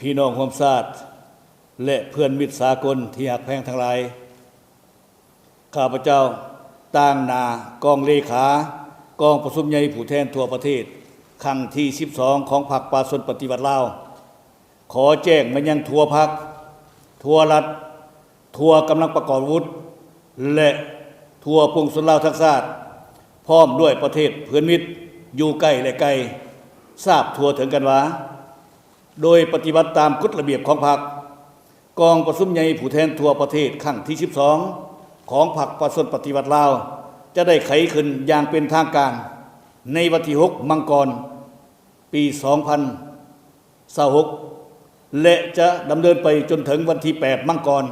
ພີ່ນ້ອງຮ່ວມຊາດ ແລະ ເພື່ອນມິດສາກົນທີ່ຮັກແພງທັງຫຼາຍ, ຂ້າພະເຈົ້າ ຕາງໜ້າກອງເລຂາກອງປະຊຸມໃຫຍ່ຜູ້ແທນທົ່ວປະເທດ ຄັ້ງທີສິບສອງ ຂອງພັກປະຊາຊົນປະຕິວັດລາວ ຂໍແຈ້ງມາຍັງທົ່ວພັກ, ທົ່ວລັດ, ທົ່ວກຳລັງປະກອບອາວຸດ ແລະ ທົ່ວປວງຊົນລາວທັງຊາດ, ພ້ອມດ້ວຍປະເທດເພື່ອນມິດຢູ່ໃກ້ ແລະ ໄກ ຊາບທົ່ວເຖິງກັນວ່າ, ໂດຍປະຕິບັດຕາມກົດລະບຽບຂອງພັກ, ກອງປະຊຸມໃຫຍ່ຜູ້ແທນທົ່ວປະເທດຄັ້ງທີສິບສອງ ຂອງພັກປະຊາຊົນປະຕິວັດລາວ ຈະໄດ້ໄຂຂຶ້ນຢ່າງເປັນທາງການ ໃນວັນທີຫົກ ມັງກອນ ປີສອງພັນຊາວຫົກ ແລະ ຈະດຳເນີນໄປຈົນເຖິງວັນທີແປດ ມັງກອນ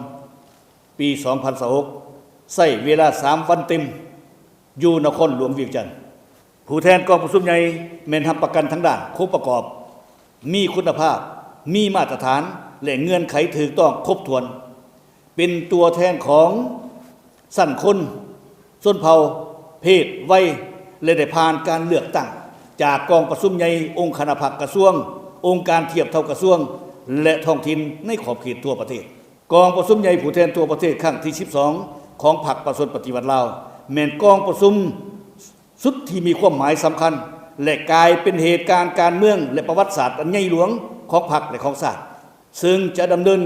ປີສອງພັນຊາວຫົກ ໃຊ້ເວລາສາມວັນເຕັມ ຢູ່ນະຄອນຫຼວງວຽງຈັນ. ຜູ້ແທນກອງປະຊຸມໃຫຍ່ແມ່ນຮັບປະກັນທາງດ້ານຄົບປະກອບ, ມີຄຸນນະພາບ, ມີມາດຕະຖານ ແລະ ເງື່ອນໄຂຖືກຕ້ອງຄົບຖ້ວນ, ເປັນຕົວແທນຂອງຊັ້ນຄົນ, ຊົນເຜົ່າ, ເພດ, ໄວ ແລະ ໄດ້ຜ່ານການເລືອກຕັ້ງຈາກກອງປະຊຸມໃຫຍ່ອົງຄະນະພັກກະຊວງ, ອົງການທຽບເທົ່າກະຊວງ ແລະ ທ້ອງຖິ່ນໃນຂອບເຂດທົ່ວປະເທດ. ກອງປະຊຸມໃຫຍ່ຜູ້ແທນທົ່ວປະເທດຄັ້ງທີສິບສອງ ຂອງພັກປະຊາຊົນປະຕິວັດລາວ ແມ່ນກອງປະຊຸມສຸດທີ່ມີຄວາມໝາຍສຳຄັນ ແລະ ກາຍເປັນເຫດການການເມືອງ ແລະ ປະຫວັດສາດອັນໃຫຍ່ຫຼວງຂອງພັກ ແລະ ຂອງຊາດ, ເຊິ່ງຈະດຳເນີນ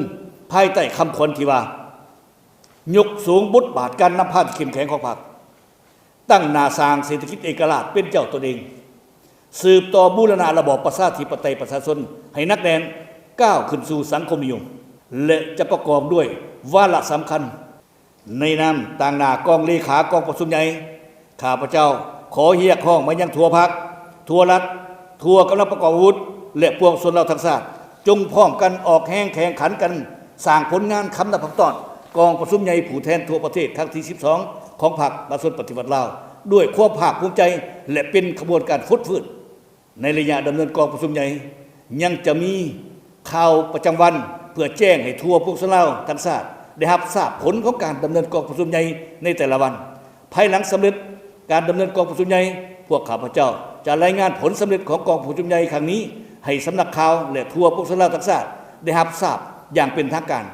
ພາຍໃຕ້ຄຳຂວັນທີ່ວ່າ ຍົກສູງບົດບາດການນຳພາທີ່ເຂັ້ມແຂງຂອງພັກ, ຕັ້ງໜ້າສ້າງເສດຖະກິດເອກະລາດເປັນເຈົ້າຕົນເອງ, ສືບຕໍ່ບູລະນະລະບອບປະຊາທິປະໄຕປະຊາຊົນໃຫ້ໜັກແໜ້ນ, ກ້າວຂຶ້ນສູ່ສັງຄົມນິຍົມ ແລະ ຈະປະກອບດ້ວຍວາລະສຳຄັນ. ໃນນາມຕາງໜ້າກອງເລຂາກອງປະຊຸມໃຫຍ່, ຂ້າພະເຈົ້າຂໍຮຽກຮ້ອງມາຍັງທົ່ວພັກ, ທົ່ວລັດ, ທົ່ວກຳລັງປະກອບອາວຸດ ແລະ ປວງຊົນລາວທັງຊາດ, ຈົ່ງພ້ອມກັນອອກແຮງແຂ່ງຂັນກັນ ສ້າງຜົນງານຄຳນັບຄຳຕ້ອນກອງປະຊຸມໃຫຍ່ຜູ້ແທນທົ່ວປະເທດຄັ້ງທີສິບສອງ ຂອງພັກປະຊາຊົນປະຕິວັດລາວ ດ້ວຍຄວາມພາກພູມໃຈ ແລະ ເປັນຂະບວນການຟົດຟື້ນ. ໃນໄລຍະດຳເນີນກອງປະຊຸມໃຫຍ່ ຍັງຈະມີຂ່າວປະຈຳວັນ ເພື່ອແຈ້ງໃຫ້ທົ່ວປວງຊົນລາວທັງຊາດໄດ້ຮັບຊາບຜົນຂອງການດຳເນີນກອງປະຊຸມໃຫຍ່ໃນແຕ່ລະວັນ. ພາຍຫຼັງສຳເລັດການດຳເນີນກອງປະຊຸມໃຫຍ່, ພວກຂ້າພະເຈົ້າຈະລາຍງານຜົນສຳເລັດຂອງກອງປະຊຸມໃຫຍ່ຄັ້ງນີ້ ໃຫ້ສຳນັກຂ່າວ ແລະ ທົ່ວປວງຊົນລາວທັງຊາດໄດ້ຮັບຊາບຢ່າງເປັນທາງການ.